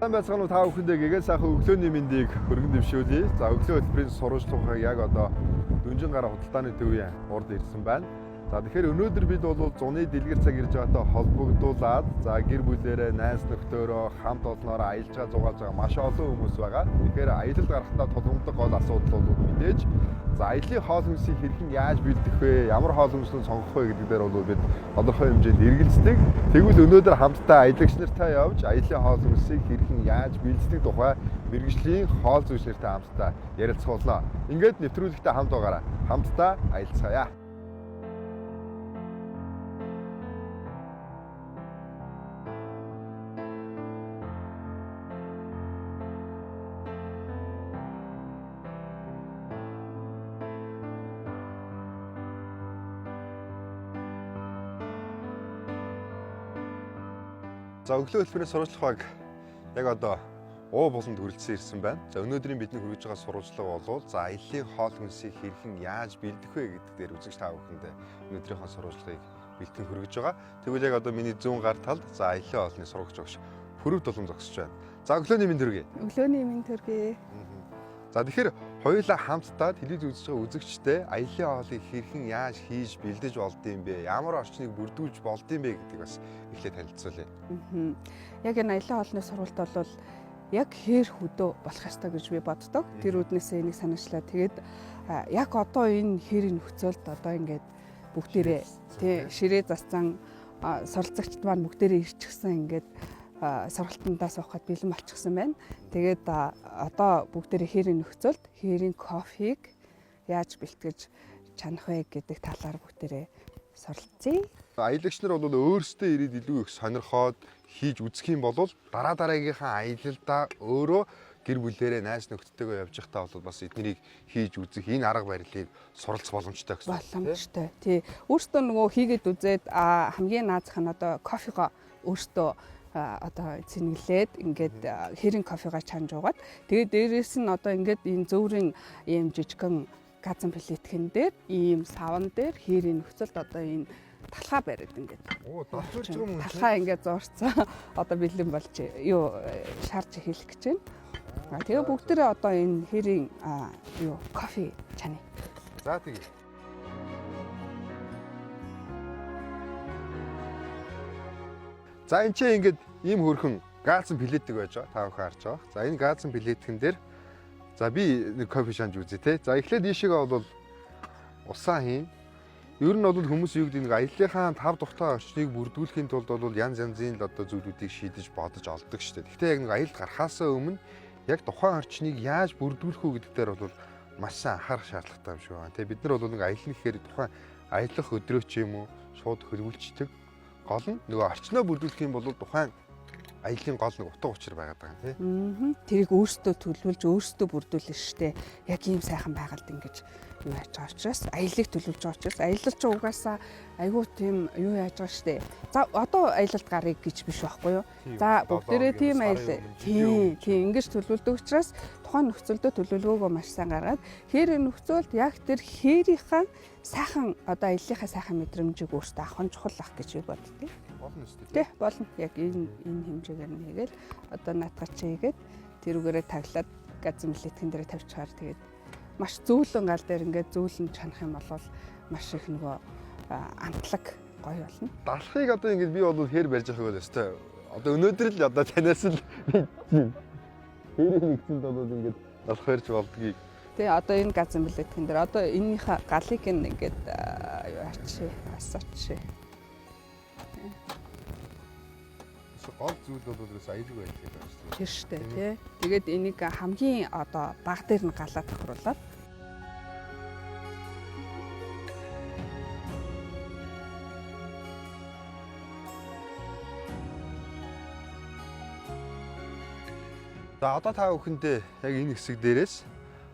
Сайн байцгаана уу та бүхэндээ гэгээ сайхан өглөөний мэндийг өргөн дэвшүүлье. За, өглөө хөтөлбөрийн сурвалжлагыг яг одоо Дүнжин гараа худалдааны төвийн урд ирсэн байна. За, тэгэхээр өнөөдөр бид бол зуны дэлгэр цаг ирж байгаатай холбогдуулаад, за, гэр бүлээрээ, найз нөхдөөрөө хамт олноороо аялж байгаа, зугаалж байгаа маш олон хүмүүс байгаа. Тэгэхээр аялалд гарахдаа тулгамдах гол асуудал бол мэдээж, за, аяллаа хоол хүнсийг хэрхэн яаж бэлдэх вэ? Ямар хоол хүнсийг сонгох вэ гэдэг дээр бол бид тодорхой хэмжээнд эргэлздэг. Тэгвэл өнөөдөр хамтдаа аялагч нартай явж аяллаа хоол хүнсийг хэрхэн яаж бэлддэг тухай мэргэжлийн хоол зүйч нартай хамтдаа ярилцах болно. Ингээд нэвтрүүлэгтээ хамт байгаарай. Хамтдаа аялцгаая. За, өглөө хөтөлбөрийн сурвалжлах баг яг одоо уу буланд хүрэлцэн ирсэн байна. За, өнөөдрийн бидний хүргэж байгаа сурвалжлага бол, за, аяллаа хоол хүнсийг хэрхэн яаж бэлдэх вэ гэдэг дээр үзэгч та бүхэндээ өнөөдрийнхөө сурвалжлагыг бэлтгэн хүргэж байгаа. Тэгвэл яг одоо миний зүүн гар талд, за, аяллаа хоолны сурагч багш Пүрэв Дулам зогсож байна. За, өглөөний мэнд хүргэе. Өглөөний мэнд хүргэе. За, тэгэхээр хоёулаа хамтдаа телевиз үзэж байгаа үзэгчтэй аяллаа хоолыг хэрхэн яаж хийж бэлдэж болд юм бэ? Ямар орчныг бүрдүүлж болд юм бэ гэдгийг бас эхлээд танилцуулъя. Яг энэ аяллаа хоолны сургалт бол яг хээр хөдөө болох ёстой гэж би боддог. Тэр үүднээсээ энийг санаачлаа. Тэгээд яг одоо энэ хээрийн нөхцөлд одоо ингээд бүгдээрээ тий ширээ зассан суралцагчд маань бүгдээрээ ирчихсэн, ингээд сургалтандаа суухад бэлэн болчихсон байна. Тэгээд одоо бүгдээрээ хээрийн нөхцөлд хээрийн кофег яаж бэлтгэж чанах вэ гэдэг талаар бүгдээрээ суралцъя. Аялагч нар бол өөрсдөө ирээд илүү их сонирхоод хийж үзэх юм бол дараа дараагийнхаа аялалдаа өөрөө гэр бүлээрээ, найз нөхдөдтэйгээ явж байхдаа бол бас эднэрийг хийж үзэх, энэ арга барилыг суралцах боломжтой гэсэн. Боломжтой. Тий. Өөрсдөө нөгөө хийгээд үзээд, хамгийн наазах нь одоо кофего өөрсдөө одоо цэнэглээд ингээд хэрийн кофегаа чанж уугаад, тэгээд дээрээс нь одоо ингээд энэ зөөврийн ийм жижигхэн газан плиткэн дээр, ийм савн дээр хээрийн нөхцөлд одоо энэ талхаа бариад ингээд Оо, далхарч байгаа юм. Талхаа ингээд зуурцсан одоо бэлэн болж юу шарж эхэлэх гэж байна. Тэгээ бүгдээрээ одоо энэ хэрийн юу кофе чанаа. За, тэгье. За, энэ чинь ингээд ийм хөрхөн гаалсан плитэг байж байгаа. Та бүхэн харж байгаа. За, энэ гаалсан плитгэн дээр, за, би нэг кофе шанж үзье те. За, эхлээд ийшээгээ бол усаа хийн. Ер нь бол хүмүүс юу гэдэг, нэг аяллахаа тав тухтай орчныг бүрдүүлэхийн тулд бол янз янзын л одоо зүйлүүдийг шийдэж бодож олдог шүү дээ. Гэхдээ яг нэг аялалд гарахаасаа өмнө яг тухайн орчныг яаж бүрдүүлэх үү гэдэг дээр бол маш сайн анхаарах шаардлагатай юм шиг байна. Тэгээ бид нар бол нэг аялна гэхээр тухайн аялах өдрөө ч юм уу шууд хөлбөлчдөг. Гол нь нөгөө орчноо бүрдүүлэх юм бол тухайн аяллаа гол нэг утга учир байгаад байгаа юм тий. Тэрийг өөрсдөө төлөвлөж, өөрсдөө бүрдүүлнэ штэ. Яг ийм сайхан байгальд ингэж юу яаж байгаа учраас, аяллыг төлөвлөж байгаа учраас, аялал чи угаасаа айгүй тийм юу яаж байгаа штэ. За, одоо аялалд гарыг гэж биш байхгүй юу? За, бүгдээрээ тийм аялал, тийм ингэж төлөвлөдөг учраас тухайн нөхцөлдөө төлөвлөгөөгөө маш сайн гаргаад хээрийн нөхцөлд яг тэр хээрийнхаа сайхан одоо аяллахаа сайхан мэдрэмжийг өөртөө авах нь чухал ах гэж би боддیں۔ Болно шүү дээ. Тэ, болно. Яг энэ хэмжээгээр нь хийгээл одоо наатах чи хийгээд тэрүүгээрээ таглаад газан плиткэн дээр тавьчихаар, тэгээд маш зөөлөн гал дээр ингээд зөөлөн чанах юм бол маш их нөгөө амтлаг гоё болно. Далхыг одоо ингээд би бол хээр барьж явах бол өстой. Одоо өнөөдөр л одоо танаас л би хээрийн нэгцэнд бол ингээд далх барьж болдгийг. Тэгээ одоо энэ газан плиткэн дээр одоо энэнийхээ галыг ингээд юу ачи асаач. Гол зүйл бол ерөөс аюулгүй байдлыг байна шүү дээ. Тэр штэ тий. Тэгээд энийг хамгийн одоо баг дээр нь галаа тохируулаад. За, одоо та бүхэндээ яг энэ хэсэг дээрээс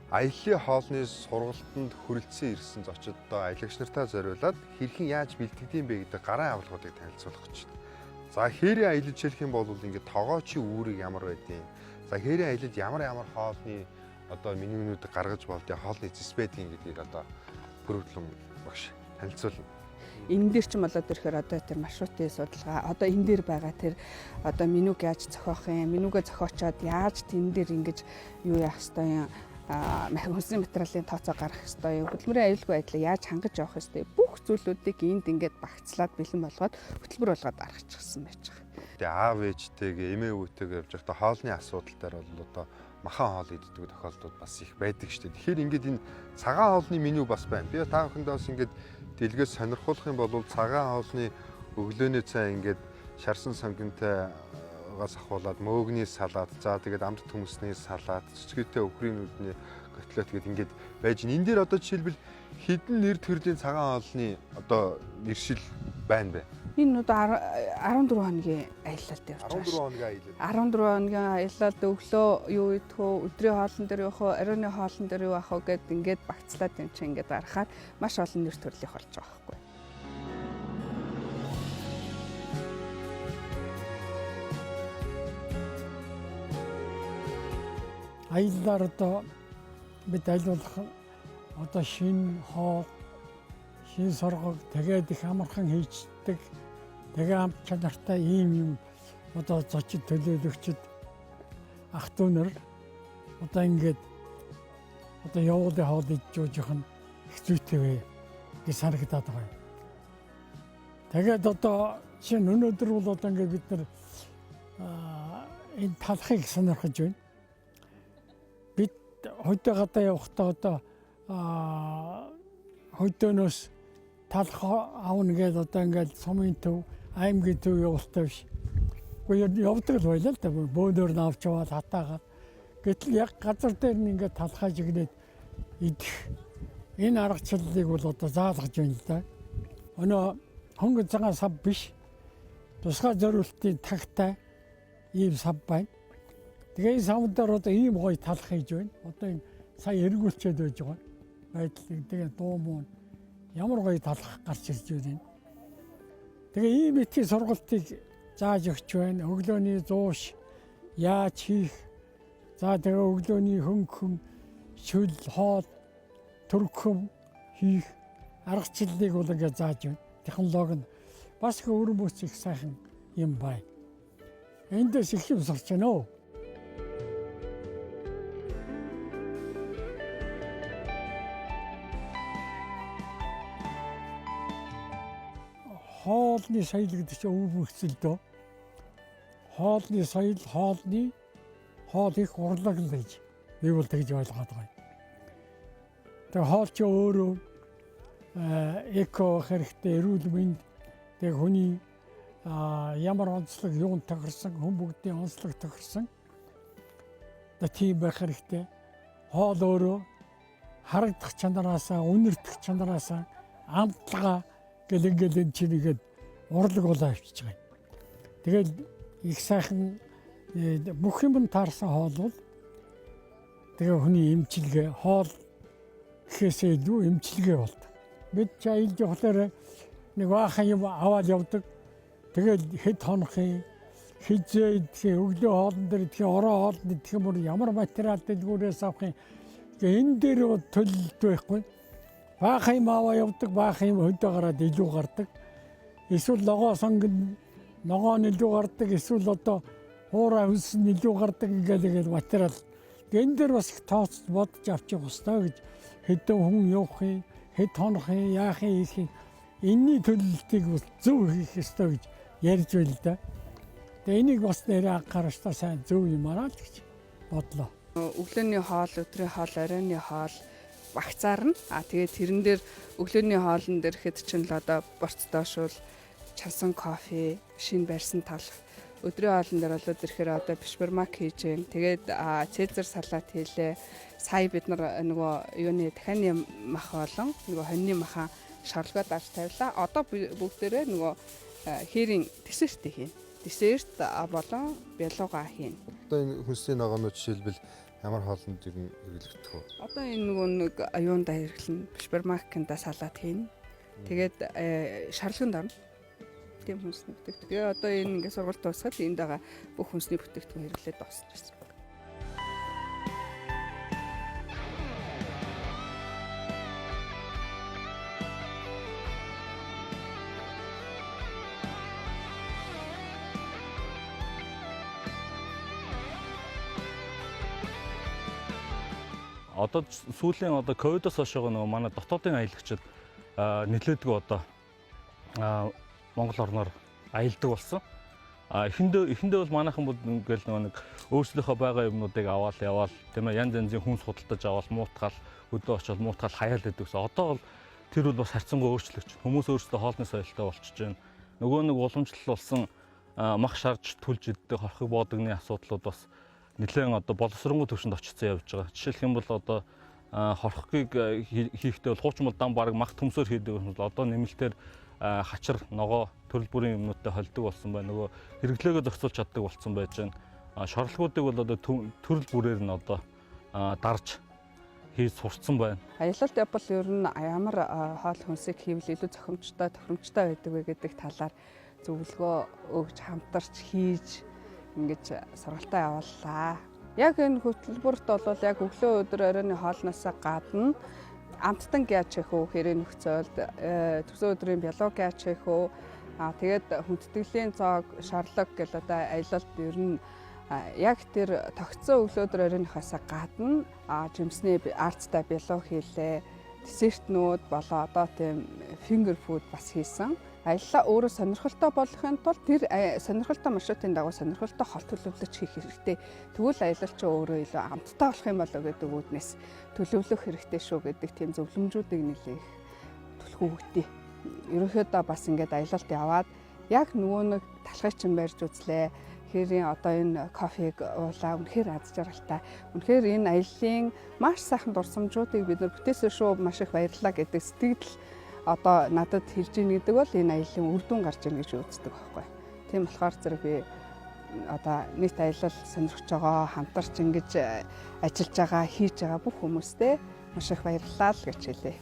аяллаа хоолны сургалтанд хүрэлцэн ирсэн зочдтой аялагч нартай зориулаад хэрхэн яаж бэлтгэдэг юм бэ гэдэг гарын авлагуудыг танилцуулах гэж байна. За, хээрийн аялал жишээлх юм бол ингээд тогоочийн үүрэг ямар байдیں۔ За, хээрийн аялалд ямар ямар хоолны одоо менюнүүд гаргаж болдیں, хоолны зэс байдгийг гэдгийг одоо Пүрэв Дулам багш танилцуулна. Энэ дээр ч юм болоод ирэхээр одоо тэр маршрутын судалгаа, одоо энэ дээр байгаа тэр одоо менюг яаж зохиох юм, менюгээ зохиочоод яаж тэн дээр ингэж юу яах ёстой юм, хүнсний материалын тооцоо гаргах ёстой юм, хөдөлмөрийн аюулгүй байдлыг яаж хангаж явах ёстой, бүх зүйлүүдийг энд ингээд багцлаад бэлэн болгоод хөтөлбөр болгоод гаргачихсан байж байгаа. Тэгээ аав ээжтэйгээ, эмээ өвтэйгээ явж байхдаа хоолны асуудал дээр бол одоо махан хоол иддэг тохиолдлууд бас их байдаг шүү дээ. Тэгэхээр ингээд энэ цагаан хоолны меню бас байна. Би та бүхэндээ бас ингээд дэлгээс сонирхуулах юм бол цагаан хоолны өглөөний цай ингээд шарсан сонгинтойгоос ахуулаад мөөгний салат, за тэгээд амт төмөсний салат, цэцгээтэй өхрийн нүдний котлет гэдэг ингээд байж. Энэ дээр одоо жишээлбэл хэдэн нэр төрлийн цагаан хоолны одоо нэршил байна бэ? Энэ одоо 14 хоногийн аялалд явж байгаа. 14 хоногийн аялал. 14 хоногийн аялалд өглөө юу идэх вэ, өдрийн хоолн дээр явах уу, оройн хоолн дээр явах уу гэд ингээд багцлаад юм чинь ингээд гаргахаар маш олон нэр төрлийнх болж байгаа байхгүй. Аяллаар одоо бид аль болох одоо шинэ хоол, шинэ соргог тэгээд их амархан хийждэг. Тэгээ амт чанартай ийм юм одоо зочид төлөөлөгчд ах дүү нар одоо ингээд одоо явуулын хоол идэж ууж нь их зүйтэй вэ гэж санагдаад байгаа юм. Тэгээд одоо шинэ өнөөдөр бол одоо ингээд бид нар энэ талхыг сонирхож байна. Бид хөдөө гадаа явахдаа одоо хөдөөнөөс талх авна гэдээ одоо ингээд сумын төв, аймгийн төв явуултай биш. Гэхдээ явдаг л байлаа л да. Бөөнөр нь авч яваад хатаагаад. Гэтэл яг газар дээр нь ингээд талхаа жигнээд идэх энэ аргачлалыг бол одоо заалгаж байна л да. Өнөө хөнгөн цагаан сав биш. Тусгай зориултын тагтай ийм сав байна. Тэгээ энэ савн дээр одоо ийм гоё талх хийж байна. Одоо энэ сая эргүүлчихэд байж байгаа байдлыг тэгээ дуу муу ямар гоё талх гарч ирж байна. Тэгээ ийм этийн сургалтыг зааж өгч байна. Өглөөний зууш яаж хийх, за тэгээ өглөөний хөнгөн шөл, хоол, төрхөм хийх аргачлалыг бол ингээд зааж байна. Технологи нь бас их өрмөц их сайхан юм байна. Эндээс их юм сурч байна оо. Хоолны соёл гэдэг чинь өвөр мөхцөл дөө. Хоолны соёл, хоолны хоол их урлаг л гэж би бол тэгж ойлгоод байгаа юм. Тэгээ хоол чи өөрөө эко хэрэгтэй, эрүүл мэнд, тэгээ хүний ямар онцлог юунд тохирсон, хүн бүгдийн онцлог тохирсон. Тэгээ тийм байх хэрэгтэй. Хоол өөрөө харагдах чанараасаа, үнэртэх чанараасаа, амтлага гэл ингээл энэ чинь ингээд урлаг болоо авчиж байгаа юм. Тэгэл их сайхан бүх юм таарсан хоол бол тэгээ хүний эмчилгээ, хоол гэхээсээ илүү эмчилгээ болдог. Бид ч аялж явахлаар нэг баахан юм аваад явдаг. Тэгэл хэд хонох юм, хизээ идэх юм, өглөө хоолн дээр идэх юм, орой хоолнд идэх юм, ямар материал дэлгүүрээс авах юм. Тэгээ энэ дээр төлөлт байхгүй. Баахан юм аваа явдаг, баахан юм хөдөө гараад илүү гардаг. Эсвэл ногоо сонгон ногоо нь илүү гардаг, эсвэл одоо хуурай хүнс нь илүү гардаг ингээл материал. Энэ дээр бас их тооцож бодож авчих ёстой гэж хэдэн хүн явах юм, хэд хонох юм, яах юм, хийх юм. Энийний төлөлтийг бас зөв хийх ёстой гэж ярьж байл л да. Тэгээ энийг бас нэрээ анхаарчдаа сайн зөв юм араа л гэж бодлоо. Өглөөний хоол, өдрийн хоол, оройн хоол багцаар нь. А тэгээд тэрэн дээр өглөөний хоолн дээр хэд чинь л одоо борц доошвол чансан кофе, шинэ барьсан талх. Өдрийн хоолн дээр болоод ирэхээр одоо бишбармак хийж гэн. Тэгээд цезар салат хийлээ. Сая бид нар нөгөө юуны дахианы мах болон нөгөө хоньны махан шорлогоо дарж тавилаа. Одоо бүгдээрээ нөгөө хээрийн десерт хийн. Десерт болон бялуга хийн. Одоо энэ хүнсний ногоонууд жишээлбэл ямар хоолнд ер нь хэрэглэгдэх вэ? Одоо энэ нөгөө нэг юундаа хэрэглэнэ. Бишбармакында салат хийн. Тэгээд шарлаганд орно. Тийм хүнсний бүтээгдэхүүн. Тэгээ одоо энэ ингээд сургалт дуусгаад энд байгаа бүх хүнсний бүтээгдэхүүн хэрэглээд дуусна гэсэн. Одоо сүүлийн одоо ковидоос хойш байгаа нөгөө манай дотоодын аялагчид нэлээдгүй одоо Монгол орноор аялдаг болсон. А эхэндээ бол манайхан бол ингээл нөгөө нэг өөрсдийнхөө байгаа юмнуудыг аваал яваал, тийм ээ, янз янзын хүнс худалдаж аваал, муутгаал, хөдөө очоод муутгаал хаяал гэдэг гэсэн. Одоо бол тэр бол бас харьцангуй өөрчлөгч. Хүмүүс өөрсдөө хоолны соёлтой болчихж байна. Нөгөө нэг уламжлал болсон мах шарж түлж иддэг хорхог боодогны асуудлууд бас нэлээд одоо боловсронгуй түвшинд очсон явж байгаа. Жишээлх юм бол одоо хорхогийг хийхдээ бол хуучин бол дан бараг мах төмсөөр хийдэг байсан бол одоо нэмэлтээр хачир, ногоо төрөл бүрийн юмнуудтай холдог болсон байна. Нөгөө хэрэглээгөө зохицуулж чаддаг болсон байж байна. Шорлогуудыг бол одоо төрөл бүрээр нь одоо дарж хийж сурцсан байна. Аялалд явбал ер нь ямар хоол хүнсийг хийвэл илүү зохимжтой, тохиромжтой байдаг вэ гэдэг талаар зөвлөгөө өгч, хамтарч хийж ингэж сургалтаа явууллаа. Яг энэ хөтөлбөрт бол яг өглөө, өдөр, оройн хоолноос гадна амттан яаж хийх үү, хэрэг нөхцөлд төгсөн өдрийн бялуу яаж хийх үү, тэгээд хүндэтгэлийн зоог, шорлог гэл одоо аялалд ер нь яг тэр тогтсон өглөө, өдөр, оройнхоос гадна жимсний арцтай бялуу хийлээ, десертнүүд болоо одоо тийм finger food бас хийсэн. Аяллаа өөрөө сонирхолтой болохын тулд тэр сонирхолтой маршрутын дагуу сонирхолтой хол төлөвлөж хийх хэрэгтэй. Тэгвэл аялал чинь өөрөө илүү амттай болох юм болоо гэдэг үүднээс төлөвлөх хэрэгтэй шүү гэдэг тийм зөвлөмжүүдийг нэлээх түлхүү өгдөө. Ерөнхийдөө бас ингээд аялалд яваад яг нөгөө нэг талхыг чинь барьж үзлээ. Хэрийн одоо энэ кофег уулаа, үнэхээр аз жаргалтай. Үнэхээр энэ аяллаа маш сайхан дурсамжуудыг бид нар бүтээсэн шүү, маш их баярлалаа гэдэг сэтгэл одоо надад хэлж ийн гэдэг бол энэ аяллаа үр дүн гарч ийн гэж үздэг байхгүй. Тийм болохоор зэрэг би одоо нийт аялал сонирхож байгаа, хамтарч ингэж ажиллаж байгаа, хийж байгаа бүх хүмүүстээ маш их баярлалаа л гэж хэлье.